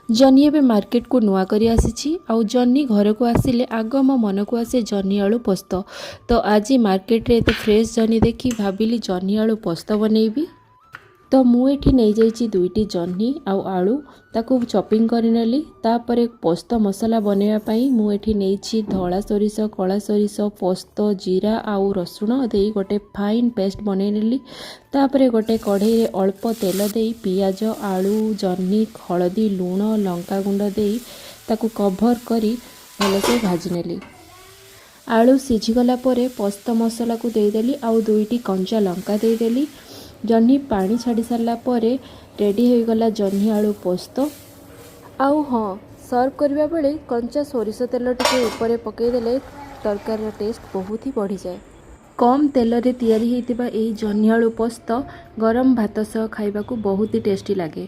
ଜହ୍ନି ଏବେ ମାର୍କେଟକୁ ନୂଆ କରି ଆସିଛି। ଆଉ ଜହ୍ନି ଘରକୁ ଆସିଲେ ଆଗ ମୋ ମନକୁ ଆସେ ଜହ୍ନି ଆଳୁ ପୋସ୍ତ। ତ ଆଜି ମାର୍କେଟରେ ଏତେ ଫ୍ରେଶ୍ ଜହ୍ନି ଦେଖି ଭାବିଲି ଜହ୍ନି ଆଳୁ ପୋସ୍ତ ବନେଇବି। ତ ମୁଁ ଏଠି ନେଇଯାଇଛି ଦୁଇଟି ଜହ୍ନି ଆଉ ଆଳୁ, ତାକୁ ଚପିଂ କରିନେଲି। ତାପରେ ପୋସ୍ତ ମସଲା ବନେଇବା ପାଇଁ ମୁଁ ଏଠି ନେଇଛି ଧଳା ସୋରିଷ, କଳା ସୋରିଷ, ପୋସ୍ତ, ଜିରା ଆଉ ରସୁଣ ଦେଇ ଗୋଟେ ଫାଇନ୍ ପେଷ୍ଟ ବନେଇ ନେଲି। ତାପରେ ଗୋଟେ କଢ଼େଇରେ ଅଳ୍ପ ତେଲ ଦେଇ ପିଆଜ, ଆଳୁ, ଜହ୍ନି, ହଳଦୀ, ଲୁଣ, ଲଙ୍କାଗୁଣ୍ଡ ଦେଇ ତାକୁ କଭର୍ କରି ଭଲସେ ଭାଜି ନେଲି। ଆଳୁ ସିଝିଗଲା ପରେ ପୋସ୍ତ ମସଲାକୁ ଦେଇଦେଲି ଆଉ ଦୁଇଟି କଞ୍ଚା ଲଙ୍କା ଦେଇଦେଲି। ଜହ୍ନି ପାଣି ଛାଡ଼ି ସାରିଲା ପରେ ରେଡ଼ି ହୋଇଗଲା ଜହ୍ନି ଆଳୁ ପୋସ୍ତ। ଆଉ ହଁ, ସର୍ଭ କରିବା ବେଳେ କଞ୍ଚା ସୋରିଷ ତେଲ ଟିକେ ଉପରେ ପକାଇଦେଲେ ତରକାରୀର ଟେଷ୍ଟ ବହୁତ ହି ବଢ଼ିଯାଏ। କମ୍ ତେଲରେ ତିଆରି ହୋଇଥିବା ଏହି ଜହ୍ନି ଆଳୁ ପୋସ୍ତ ଗରମ ଭାତ ସହ ଖାଇବାକୁ ବହୁତ ହି ଟେଷ୍ଟି ଲାଗେ।